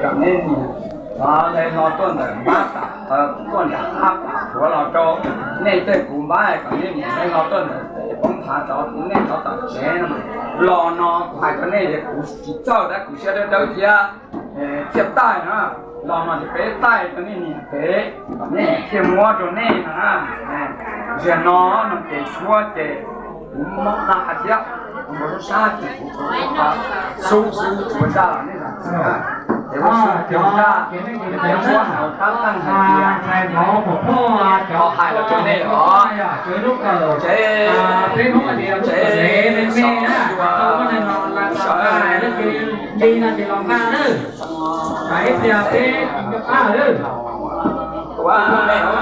Kom nej niam, nej hlo tuaj ntawm npab, tuaj nram qab, tuaj los rau nej tej kuv npab, kom nej niam nej hlo tuaj ntawm poob thav rau nej qhov tom tsev no. Los no kuv hais rau nej tias kuv tsis txawj tab kuv siab dawb dawb thiab, thiaj taij na. Los no ces peb taij rau nej niam pem, kom nej niam thiaj muab rau nej no na. Zaum no no ces tshuab ces kuv mob qab thiab, kuv npau suav sab ces kuv tsuas xub xwb, tsuas zaj los nej los txwm na. Ces ua xub ces zaj, ces tshuab hais ua tab meeg hais tias, ho hais los rau nej os,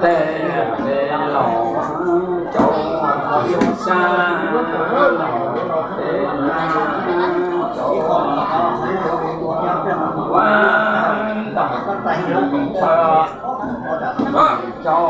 tsev, tsev sov cua sawv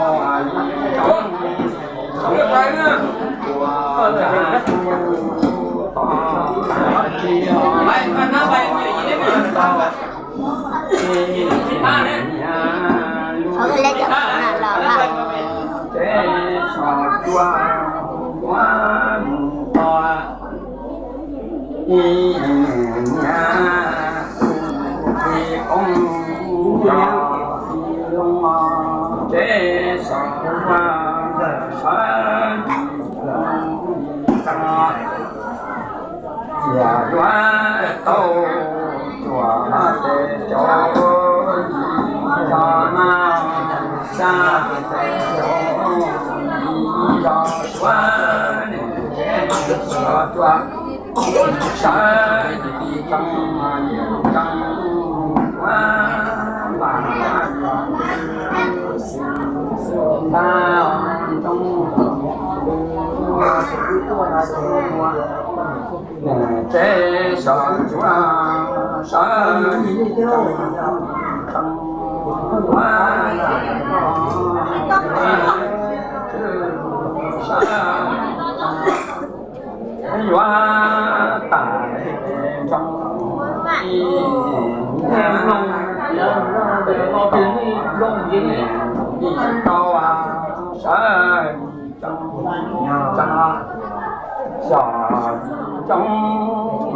Cia yuav tau cuam tes cov yim cov mas, sab tes cov yim cov suav, cov cuam sawv yim cov mas yim cov suav, mas yog xwm xwm ntag ntoo. Tsev sov cuav sawv yim cov mas, yuav tas ntoo ib, ib tau sawv yim cov, xyom yim cov,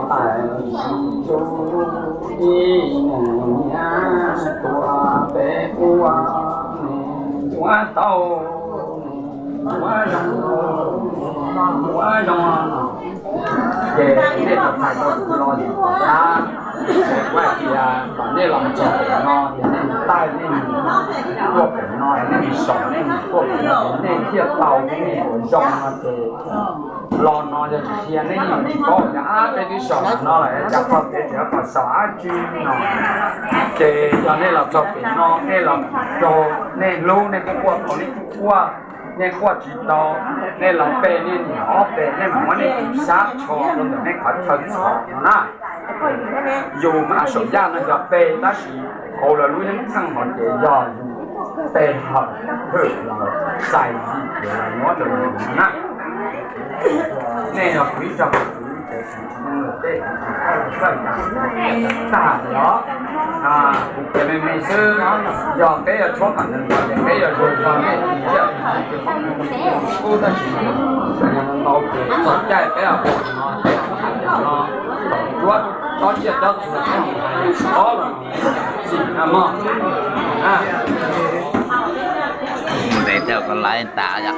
tais yim cov, ib nyiam tuaj peb ua, yuav tau, yuav zoo, yuav zoo. Ces nej tau txais tau kuv lo lus tom qab, kuv hais tias kom nej los txog pem no ces nej mus taij nej mus tuaj pem no, nej mus saum nej mus tuaj pem no, nej thiaj tau nej ua zoo no ces los no yog tsis tias nej yeej tsis paub tias ab peb twb saum no lawm, cas txog pem tseem kom saum dab tsi no. Ces yog nej los txog pem no, nej los raug, nej hlub nej kuj quaj tau, nej tsis quaj, nej quaj tsis tau, nej los pe nej niam ob pes, nej mam muab nej tus sab tsho rau ntawm nej qhov chaw txhos no na. Yus mas saum yaj no yog pe, tab sis hauv lawv lub yeeb theej hov ces yog yus pe hawm hwm los txais yim ces los muab rau yus na. Nej yog kuv ib tsoom kwv tij, kuv tsis mloog lawm tej, kuv tsis txawj tag li os. Kuv piav me me xwb, yog peb yuav tshuab qhov ntawd ces peb yuav zoo zog nej tus tsiaj tus txiv, tab sis ntau ces txog caij peb yuav ua no, peb hais no, tsob tsiaj tsob txhu peb hais ob los txim na mog. Ntev tau ko laib tas yom.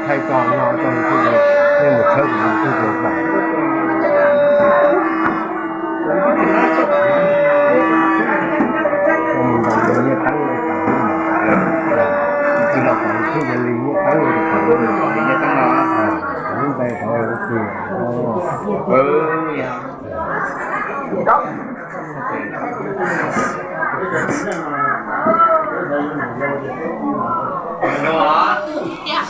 Thaij tso no rau tus, nej mus tshawb tus tus tus pam. Mus ntaus li Nyiaj Teeb, tus los kom tus li Nyiaj Teeb, tus li Nyiaj Teeb no, lub npe tod ua Txiag.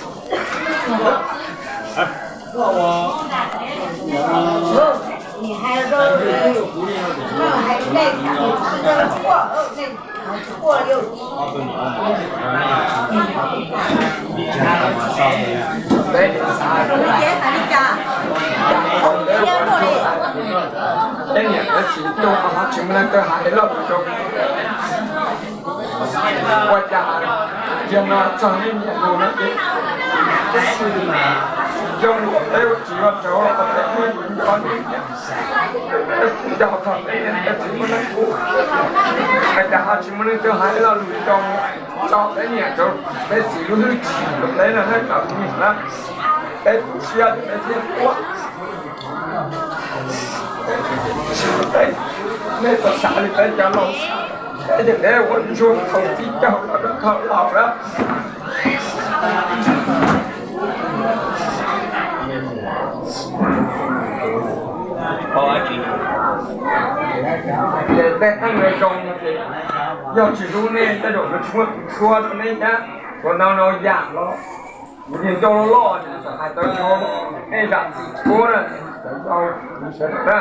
Peb niam peb txiv tuag ho tsis muaj leej twg hais loj tus zoo. Ua cas yog no txog nej niam lus no ces zoo luam peb ua tsis ua rau peb nco nej niam, nco txog peb niam peb txiv muaj leej ub, ua cas ho tsis muaj leej twg hais loj lus zoo tso peb niam rau peb txiv lub hwj chim rau peb no na cov me nyuam na. Peb siab ces peb thiaj tuaj. Nej txhob xav li peb cov laus, peb ces peb ua ntsuag thaum txij caug los rau thaum laus na. Ces tej qeej zoo no ces yog tsis hlub nej tej zaum yuav tsis muaj tus txhua rau nej thiab. Ua no no yam los kuv niag ncauj loj loj ces txawm hais tau zoo, nej zam txim kuv na, sawv daws na.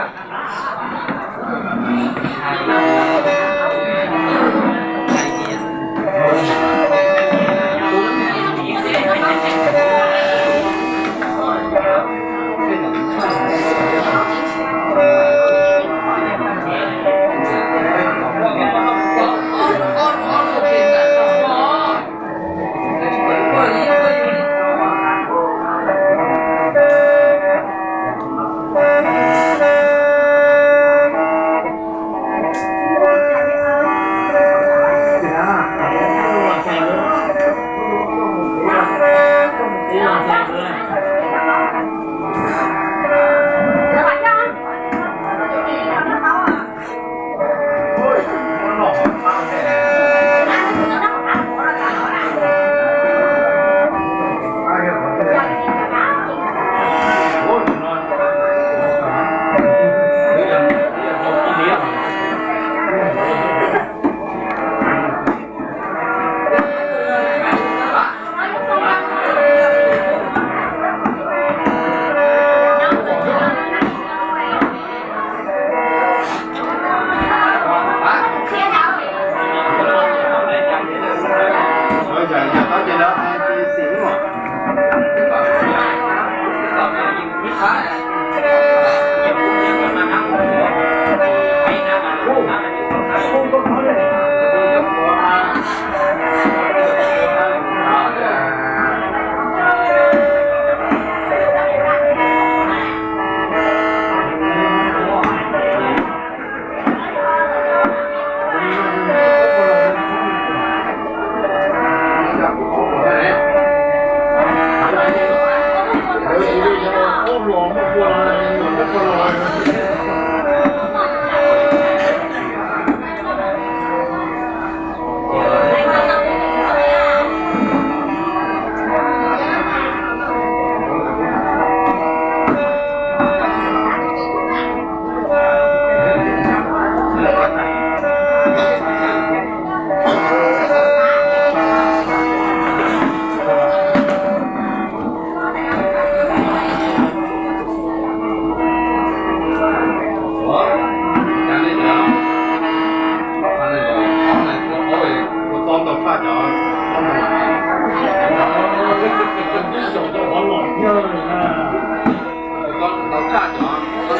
Tau tshaj cov tau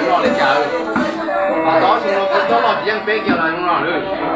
tau li cas, tau tau tsis no kuv txhob los tsis yeej peb kiag los no lawm.